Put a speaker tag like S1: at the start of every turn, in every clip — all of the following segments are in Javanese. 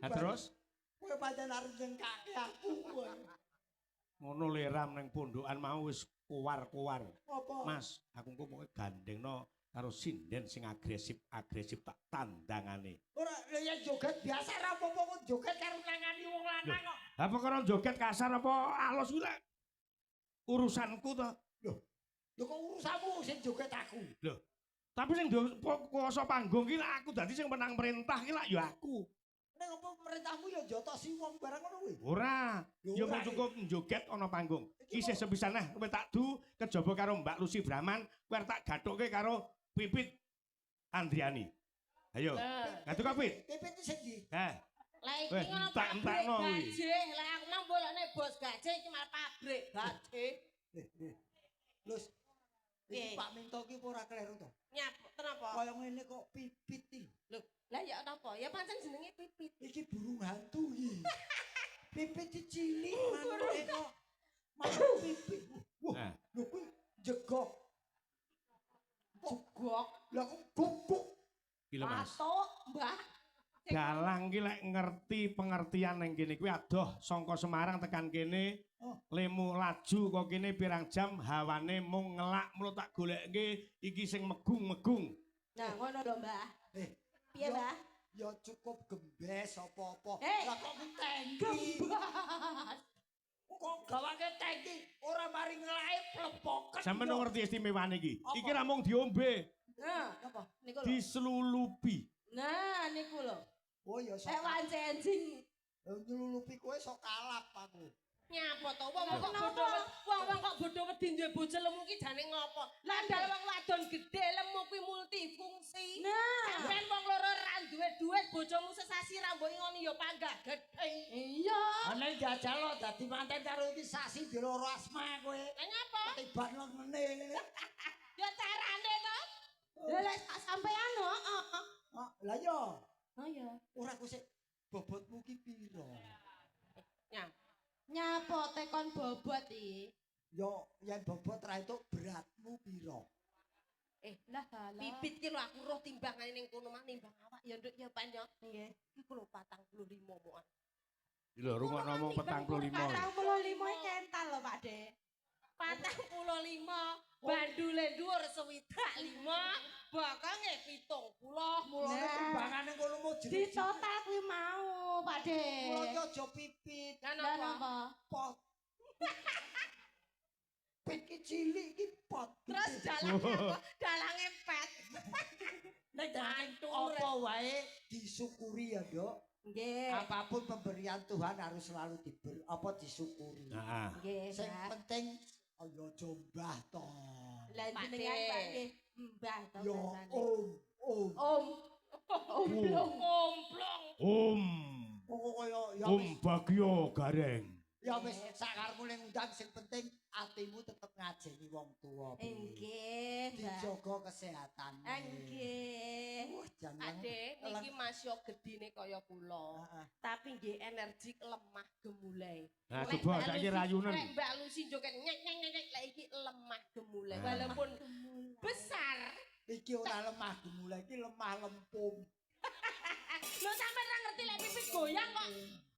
S1: Lah terus
S2: Kowe pancen arep nyengkake aku kowe.
S1: Ngono leram ning pondokan mau wis kowar-kowar.
S2: Apa?
S1: Mas, aku engko pokoke gandengno karo sinden sing agresif-agresif tak tandangane.
S2: Ora, lha ya joget biasa ra apa-apa kok joget karo nangani wong lanang kok.
S1: Lah perkara joget kasar apa alus kuwi lek urusanku to.
S2: Lho, lho kok urusanmu sing joget aku?
S1: Lho, tapi sing kuasa panggung ki lak aku, dadi sing menang merintah ki lak ya aku.
S2: Ning apa merintahmu ya jotosi wong barang ngono kuwi?
S1: Ora,
S2: Lho,
S1: ya
S2: ora.
S1: mung cukup njoget ana panggung.
S2: Iki
S1: Isih sepisan neh kowe tak du kejaba karo Mbak Lucy Brahman, kowe arep tak gathukke karo Pipit Andriani. Ayo.
S3: Lah.
S1: Gathuk kok, Pit?
S2: Pipit iki sing ndi?
S1: Heh.
S3: Lah iki
S1: Weh,
S3: ngono
S1: entak-entakno
S3: pabrik
S1: kuwi.
S3: gajih. Lah aku mang bolokne bos gajih, iki malah pabrik gajih.
S2: Eh, eh. Lus. Iki
S3: Piye?
S2: Pak Minto ki apa ora kleru to?
S3: Nyap, kenapa?
S2: Kaya ngene kok pipit iki.
S3: Lho, lah ya napa? Ya pancen jenenge Pipit.
S2: Iki burung hantu iki. Pipit iki cilik manuke kok. Manuk pipit. Wah,
S1: Nah.
S2: lho kuwi jegok.
S3: Jegok.
S2: Lah kok guguk.
S1: Iki lho, Mas.
S3: Patok, Mbah.
S1: Dalang ki lek ngerti pengertian ning kene kuwi adoh saka Semarang tekan kene.
S2: Oh.
S1: Lemu laju kok kene pirang jam hawane mung ngelak, mulo tak golekke iki sing megung-megung.
S3: Nah, ngono lho, Mbah.
S2: Eh,
S3: Piye, Mbah?
S2: Ya cukup gembes apa-apa.
S3: Eh.
S2: Lah kok ku tangki.
S3: Gembas.
S2: Kok gawake tangki ora mari ngelake plepoken.
S1: Sampeyan ngerti istimewane iki.
S2: Apa?
S1: Iki ra mung diombe,
S3: Nah,
S2: Apa?
S3: niku lho.
S1: diselulupi.
S3: Nah, niku lho.
S2: Oh ya sok.
S3: Lek wance enjing.
S2: Nyelulupi kowe sok kalap aku.
S3: Nyapa to? Wong kok bodho, wong-wong kok bodho wedi duwe bojo lemu ki jane ngopo? Lah ndal wong wadon gedhe lemu kuwi multifungsi.
S4: Nah.
S3: Sampeyan wong loro ra duwe duit, bojomu sesasi ra mbok ingoni ya panggah gedhe.
S4: Iya.
S2: Ana jajal lo dadi manten karo iki sasi diloro asma kowe.
S3: Lah nyapa?
S2: Ketiban lengene ngene.
S3: Ya carane to.
S4: Lah lek sak sampean heeh.
S2: Ah, lah ya.
S4: Oh iya.
S2: Ora ku sik bobotmu ki piro?
S3: Nyap.
S4: Nyapa tekon bobot iki?
S2: Yo yen bobot ra entuk beratmu piro?
S3: Eh,
S4: Lah halah.
S3: Pipit ki lho aku roh timbangane ning kono mah nimbang awak ya, Nduk, ya Pan ya.
S4: Nggih.
S3: Iku lho 45 mokan.
S1: Iki lho rungokno mung 45.
S4: 45 iki kental lho, Pak De.
S3: 45, bandule dhuwur 65, bokonge 70.
S2: Mulane
S4: Nah.
S2: timbangane ngono mau
S4: Di
S2: jeneng.
S4: total kuwi mau, Pak De.
S2: Mula ki aja pipit,
S3: Lah
S4: Lah
S3: napa?
S4: napa?
S2: pot. Pit ki cilik ki pot.
S3: Terus dalange apa? Dalange pet.
S2: Nek apa wae disyukuri ya, Nduk.
S4: Nggih.
S2: Apapun pemberian Tuhan harus selalu diber apa disyukuri.
S1: Heeh.
S4: Nggih,
S2: Sing
S4: Mbah.
S2: penting aja jombah to.
S4: Lah
S3: Pak
S4: jenengan
S3: De.
S4: Pak nggih mbah to
S2: Yo
S4: bahasane.
S2: om, om.
S4: Om. Om blong.
S3: Komplong.
S1: Om.
S2: Kok kaya ya
S1: Om
S2: wis
S1: Bagyo Gareng.
S2: ya wis sakarepmu ning undang sing penting atimu tetep ngajeni wong tuwa.
S4: Nggih, Mbah.
S2: Dijaga kesehatane.
S4: Nggih.
S2: Wah, jan
S3: Ade, niki Mas yo gedine kaya kula.
S2: Heeh.
S3: Tapi nggih energik lemah gemulai.
S1: Nah,
S3: Lek
S1: coba
S3: Mbak
S1: saiki
S3: Lucy-
S1: rayunen.
S3: Lek Mbak Lucy joget nyek nyek nyek nyek, lek iki lemah gemulai.
S1: Nah.
S3: Walaupun besar.
S2: Iki ora lemah gemulai, iki lemah lempung.
S3: Lho sampean ra ngerti lek pipit goyang kok.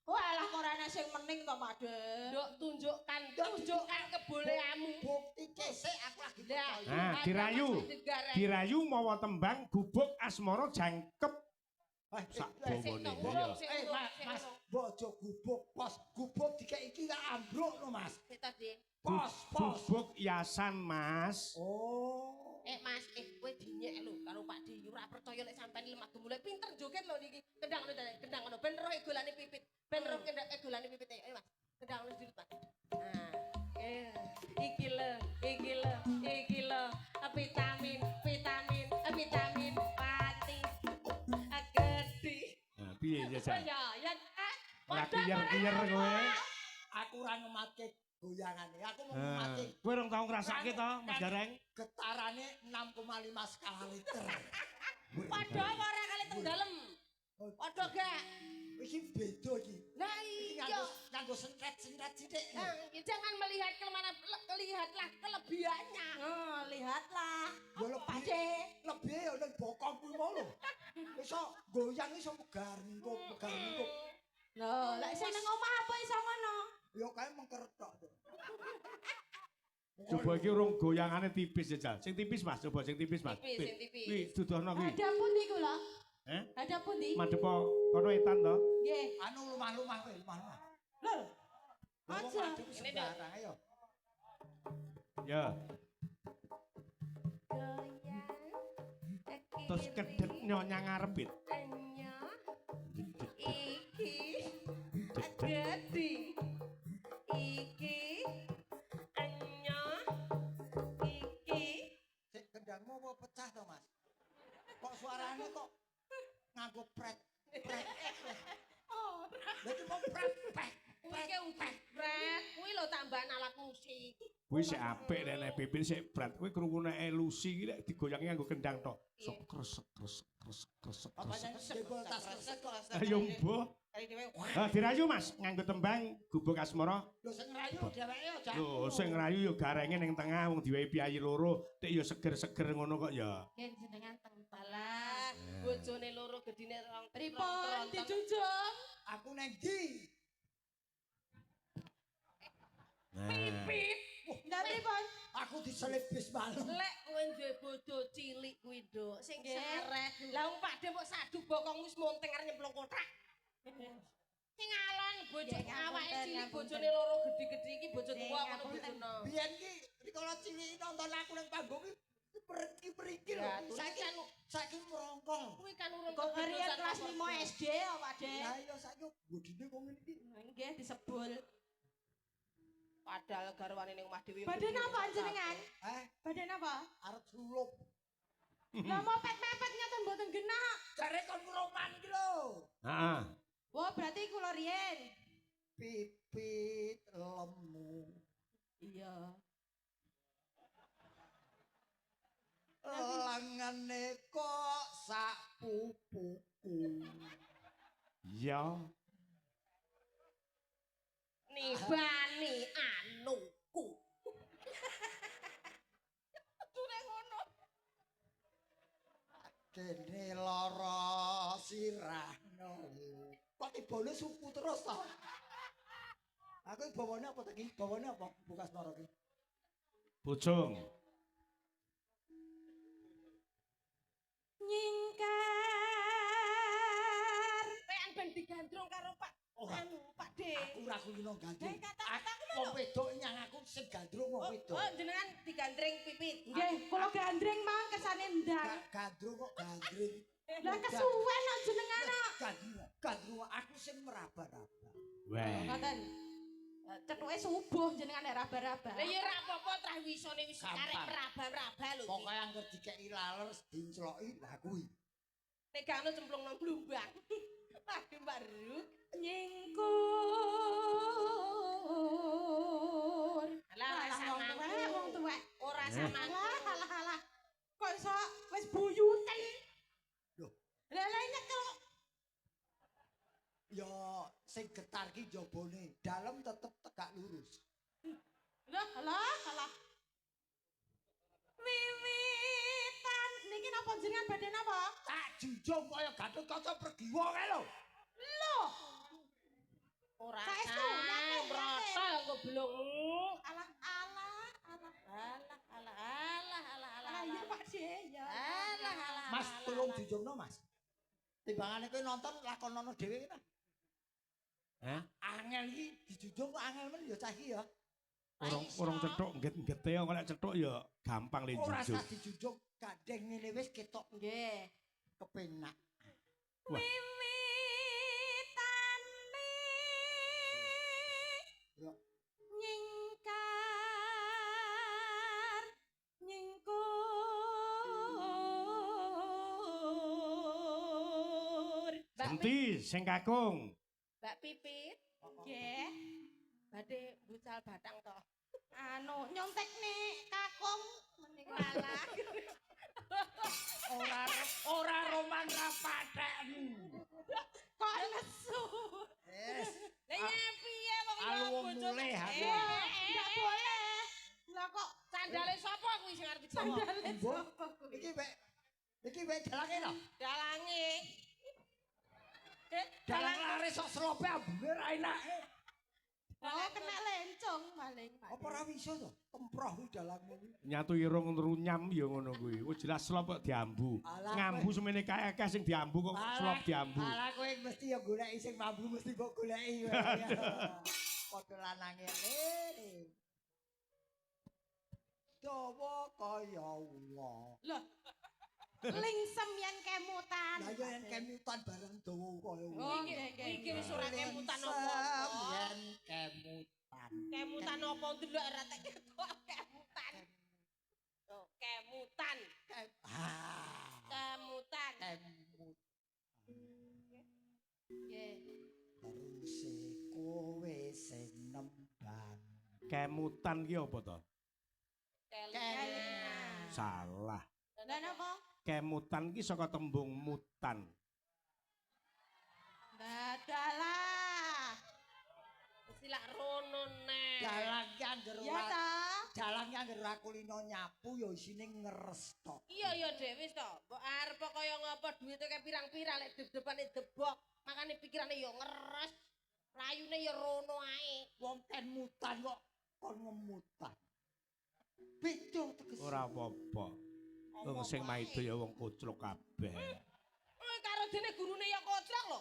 S4: Walah kok ora ana sing mening to, Pak De.
S3: Nduk, tunjukkan, tunjukkan kebolehanmu.
S2: Bukti kesek aku lagi
S3: Lah,
S2: percaya.
S1: Nah,
S3: ada
S1: dirayu.
S3: Mas Degareng.
S1: Dirayu mawa tembang gubuk asmara jangkep
S2: Eh,
S1: sak
S2: eh,
S3: Sik
S1: bawane.
S3: tok,
S1: Iya.
S3: urung, sik
S2: Eh,
S3: urung,
S2: Mas,
S3: sik
S2: Mas,
S3: urung.
S2: mbok aja gubuk pos, gubuk dikek iki gak ambruk lho, Mas.
S3: Sik to, Dik.
S2: Pos, pos.
S1: Gubuk yasan, Mas.
S2: Oh.
S3: Eh Mas, eh kowe dinyek lho karo Pak Di. Ora percaya lek sampean lemah gemulai pinter joget lho niki. Kendang ngono ta, kendang ngono ben roh egolane Pipit. Ben roh kendang egolane Pipit ayo Mas. Kendang ngono dulu, Mas. Nah, eh iki lho, iki lho, iki lho vitamin, vitamin, vitamin pati. Gede.
S1: Nah, piye jajal?
S3: Ya, ya. Ah,
S1: Ora
S3: padha
S1: kiyer-kiyer kowe.
S2: Aku ora ngematke goyangane. Aku mau
S1: Nah,
S2: ngematke
S1: kowe rong tau ngrasake to, Mas Gareng?
S2: getarane 6,5 skala liter.
S3: Padha apa ora kali teng dalem? Padha gak?
S2: Iki beda iki.
S3: Lah
S2: Iki
S3: iya.
S2: nganggo nganggo sentret-sentret sithik.
S3: Nah, jangan melihat kelemahan, lihatlah kelebihannya.
S4: Oh, lihatlah.
S2: Ya lebih
S4: Pak De.
S2: lebih ya ning bokong kuwi mau lho. Iso goyang iso megar mingkup, megar mingkup.
S4: Lho, lek sing nang omah apa iso ngono?
S2: Ya kae mengker tok.
S1: Coba iki urung goyangane tipis ya, Jal. Sing tipis, Mas. Coba sing tipis, Mas.
S3: Tipis, sing tipis.
S1: Kuwi dudohno kuwi.
S4: Ada pundi kula?
S1: Eh?
S4: Ada pundi?
S1: Madhepo kono etan to?
S4: Nggih.
S2: Anu lumah-lumah kowe, lumah-lumah.
S4: Lho.
S2: Lho, wong
S4: Aja.
S2: madhep sembarang ayo.
S1: Ya.
S3: Goyang.
S1: Terus kedhet nyonya ngarep, Pit.
S3: Enya. Iki gede. Iki enya. Iki
S2: Sik kendangmu apa pecah to, Mas? Kok suarane kok nganggo pret pret.
S4: Oh,
S2: Lha iki mau pret pet.
S3: kuwi ke udah pret. Kuwi lho tambahan alat musik.
S1: Kuwi sik apik nek nek Pipit sik brat. Kuwi krungu nek Lucy iki nek digoyangi nganggo kendang tok. Sok kresek kresek kresek kresek
S2: Apa
S1: kresek.
S2: jebol tas kresek kok.
S1: Ayo mbuh.
S3: Kali dhewe.
S1: Ha dirayu Mas nganggo tembang Gubuk Asmara.
S2: Lho sing ngrayu dheweke aja.
S1: Lho sing ngrayu ya garenge ning tengah wong diwehi piyayi loro, tek ya seger-seger ngono kok ya.
S4: Nggih jenengan teng
S3: Alah, bojone loro gedine rong.
S4: Pripun dijunjung?
S2: Aku nang ndi?
S1: Nah.
S3: Pipit.
S4: Lah pripun?
S2: Aku diselip bis malam.
S3: Lek kowe duwe bojo cilik kuwi, Nduk, sing
S4: Nggih.
S3: sereh. Lah wong Pakde mbok sadu bokong wis monteng arep nyemplung kotak. Sing alon bojo
S4: Nggih, ngapunten,
S3: awake cilik
S4: ngapunten.
S3: bojone loro gedhe-gedhe iki bojo
S4: Nggih,
S3: tuwa kono
S4: ngapunten.
S3: bojone.
S2: Biyen ki rikala cilik nonton aku nang panggung ki periki-periki lho.
S3: Ya, tulis
S2: Saiki
S3: kan
S2: saiki merongkol.
S3: kuwi kan urung
S4: Kok
S3: kebetulan
S4: riyen kelas
S3: apa.
S4: 5 SD ya, Pak De.
S2: Lah iya saiki bodine kok ngene iki.
S4: Nggih disebul.
S3: Padahal garwane ning omah dhewe.
S4: Badhe napa jenengan?
S2: Eh,
S4: Badhe napa?
S2: arep sulup.
S4: Lah mepet-mepet ngaten mboten genah.
S2: Jare kon roman iki lho.
S1: Heeh.
S4: Wah, berarti kula riyen.
S2: Pipit lemu.
S4: Iya.
S2: Langane kok sak pupuku.
S1: Iya.
S3: Nibani anuku. Kudune ngono.
S2: Dene lara sirahno. Kok tibane suku terus to? Aku bawane apa ta ki? Bawane apa? Bukas Moro ki.
S1: Bojong.
S4: Nyingkar.
S3: Pean ben digandrung karo Pak
S2: Ora.
S3: anu Pak De.
S2: Aku ora kulino gandrung.
S4: Eh, kata-kataku lho.
S2: Wong wedok nyang aku sing gandrung wong
S3: Oh,
S2: wedok.
S3: oh, jenengan digandreng pipit.
S4: Nggih, kula gandreng mang kersane ndang.
S2: Gandrung kok gandring.
S4: Lah kesuwen kok jenengan kok.
S2: Gandrung, gandrung aku sing meraba-raba.
S1: Weh.
S4: Ngoten. Cethuke subuh jenengan nek raba-raba.
S3: Lah ya ora apa-apa trah wisone wis
S2: Gampang.
S3: karek meraba-raba lho.
S2: Pokoke angger dikeki laler dincloki lah kuwi.
S3: Nek gak ono cemplung nang blumbang. Waduh Mbak Ruk.
S4: Nyingkur.
S3: Lah
S4: Alah,
S3: ora
S4: wong tuwek, wong tuwek.
S3: Ora
S1: Eh.
S3: sama.
S4: Alah, alah, alah. Kok iso wis buyuten.
S2: Loh.
S4: Lah lah nyekel.
S2: Ya sing getar ki jabone, dalem tetep tegak lurus.
S4: Lah, alah, alah. Wiwitan niki napa jenengan badhe napa?
S2: Tak junjung kaya Gatotkaca Pergiwa kae lho.
S4: Loh,
S3: Ora.
S4: Saestu, yakin,
S3: Mrotol kok belungmu.
S4: alah, alah, alah.
S3: Alah alah alah alah alah.
S4: Alah iya Pak De, ya.
S3: Alah alah.
S2: Mas
S3: alah,
S2: tolong
S3: alah.
S2: junjungno Mas. Timbangane kowe nonton lakonono dhewe ki ta.
S1: Hah?
S2: Angel iki dijunjung kok angel men ya cah iki ya.
S1: Urung urung cethuk ngget-nggete kok nek cethuk ya gampang le
S2: Ora
S1: junjung.
S2: usah dijunjung, gandeng ngene wis ketok
S4: Nggih.
S2: kepenak.
S1: Wah.
S4: Wiwitane
S2: Ya.
S4: nyingkar nyingkur.
S3: Mbak
S1: Genti sing kakung.
S3: Mbak Pipit,
S4: Nggih.
S3: badhe bucal batang to.
S4: Anu nyontek nek kakung menika.
S3: Alah.
S2: Ora ora roman ra patheken.
S4: Kok nesu.
S2: Yes.
S3: Lah ya piye wong ya
S2: Alu wong
S3: bojone.
S2: mulih aku.
S4: Ndak boleh. Lah kok
S3: Sandale sapa kuwi sing arep dicoba?
S4: sandale
S2: Mbok.
S4: sapa kuwi?
S2: Iki wek iki wek dalange to.
S3: Dalange. Eh,
S2: Dalang laris kok slope ambune ra enak.
S4: Oh, kena lencong paling. Pak.
S2: Apa ora iso to? Temproh kuwi dalangmu kuwi.
S1: Nyatu irung runyam ya ngono kuwi. Wis jelas slop kok diambu.
S2: Alah,
S1: Ngambu semene kae akeh sing diambu kok slop diambu.
S2: Alah kowe mesti ya goleki sing mambu mesti mbok goleki kowe. Padha lanange rene. Dawa kaya ula.
S4: Loh. Lingsem yen kemutan.
S2: Lah ya yen kemutan barang dawa kaya ula.
S4: Oh, nggih, nggih.
S3: Iki wis ora kemutan apa-apa.
S2: Yen kemutan.
S3: Kemutan apa ndelok ora tak ketok kemutan. Tuh, kemutan.
S2: Ah,
S3: Kemutan.
S2: kemut.
S4: Nggih.
S2: Terus kowe sing nembang.
S1: Kemutan ki apa to?
S3: Kelingan.
S1: Salah.
S4: Lah napa?
S1: Kemutan ki saka tembung mutan.
S4: Dadalah.
S3: Mesti lak rono neh.
S2: Dalang ki angger
S4: Ya
S2: ora
S4: ta?
S2: dalang ki angger ora kulino nyapu ya isine ngeres tok.
S3: Iya ya Dek wis to. Mbok arep kaya ngapa duwite kaya pirang-pirang lek dep-depane debok, makane pikirane ya ngeres. Layune ya rono ae.
S2: Wong kemutan kok kon ngemutan. Beda tegese.
S1: Ora apa-apa. Wong sing maido ya wong koclok kabeh.
S3: Eh karo dene gurune ya koclok lho.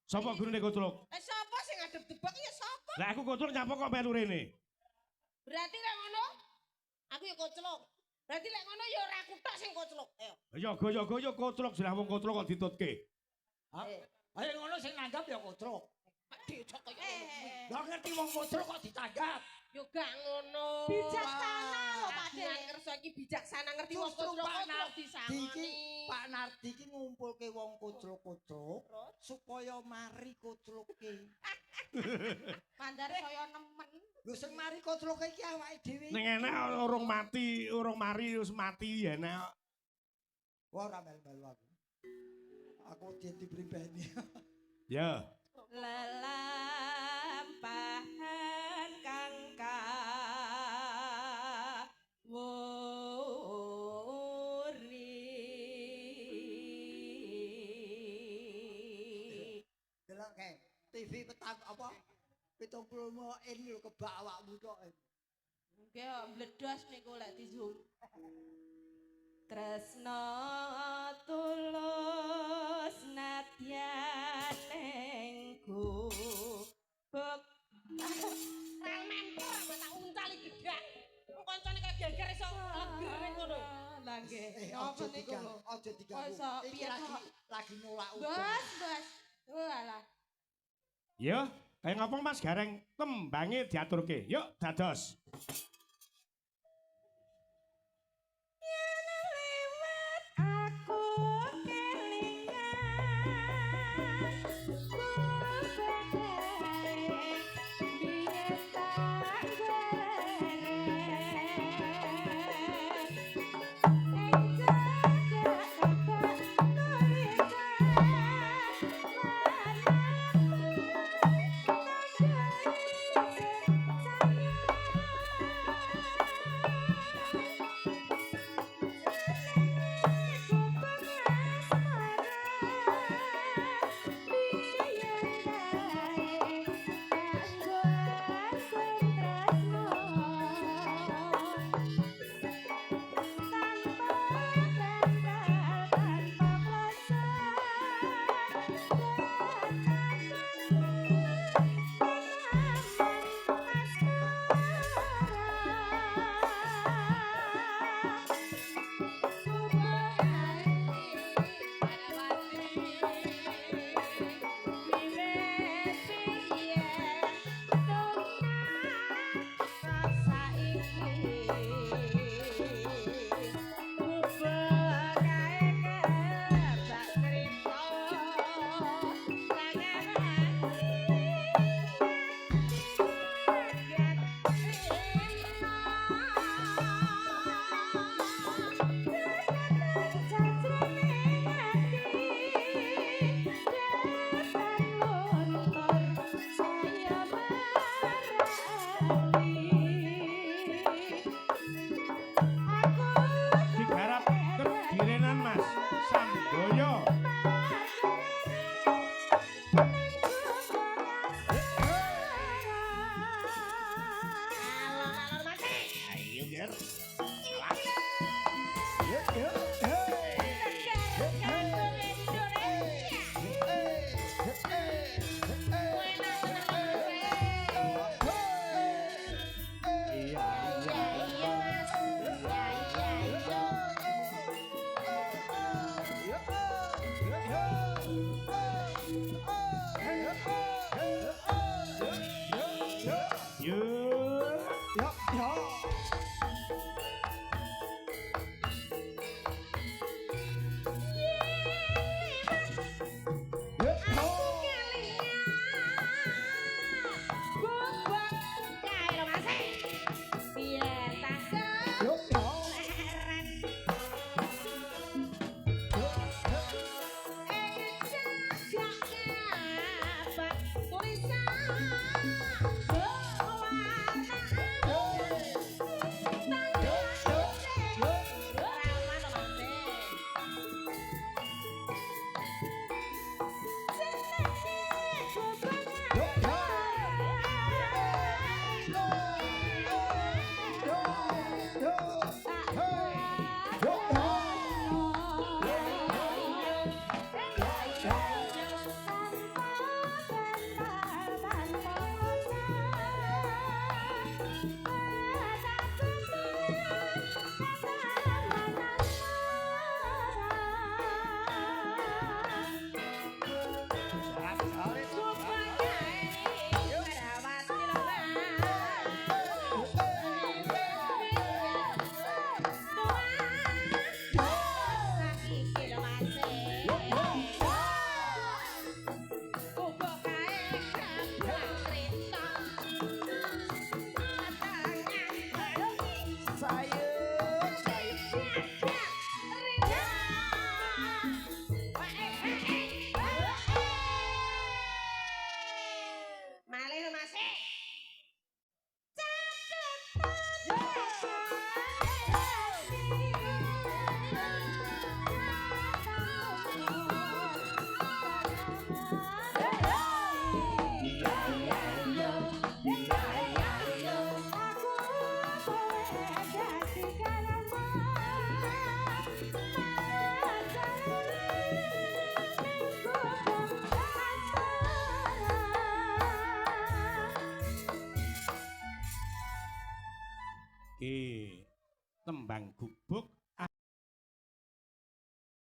S1: Sapa gurune koclok?
S3: Eh sapa sing ngadep debok ya sapa?
S1: Lah aku koclok nyapa kok melu rene?
S3: Berarti lek ngono aku ya koclok. Berarti lek ngono ya ora aku tok sing koclok. Ayo.
S1: Ya goyo-goyo koclok jelas wong koclok kok ditutke.
S2: Hah? Ayo ngono sing nanggap ya koclok.
S3: Pak Dek kaya ngono kuwi.
S2: Lah ngerti wong koclok kok ditanggap.
S3: Yo gak ngono.
S4: Bijaksana lho Pak
S3: Kagungan
S4: Dek.
S3: kersa iki bijaksana ngerti wong
S2: Justru
S3: koclok
S2: Pak
S3: koclok
S2: Nardi iki
S3: disangoni.
S2: Pak Nardi iki ngumpulke wong koclok-koclok
S3: Terus?
S2: supaya mari kocloke.
S4: Mandar saya nemen.
S2: Lho sing mari kocloke iki awake dhewe.
S1: Ning enek urung mati, urung mari wis mati ya enek.
S2: Wah ora melu-melu aku. Aku dipribeni.
S1: Ya.
S4: Lelampahan kang kawuri.
S2: Delok kae TV petang apa 75 in lho kebak awakmu tok.
S4: Nggih, mbledos niku lek di zoom. Tresno tulus nadyan ing gubuk.
S3: Rang mempor apa tak uncali gedang. Wong kancane kaya geger iso leger ning ngono.
S4: Lah nggih.
S2: Eh
S4: Napa
S2: aja
S4: niku
S2: diganggu,
S4: lho?
S2: aja diganggu.
S4: Masa,
S2: Iki
S4: piye
S2: lagi
S4: kok?
S2: lagi nolak udan.
S4: Bos, bos. Walah.
S1: Ya, kaya ngapa Mas Gareng tembange diaturke. Yuk dados.
S4: Yen lewat aku kelingan kubadae biyen tak goreng ing cedhak kebak tulisan lan aku tandha isih sayang.
S3: Alon-alon Mas.
S1: Ayo, Ger. Iya, iya. Yo.
S2: Yo yo. Yo yo.
S3: Malih Mas.
S1: Ki tembang gubuk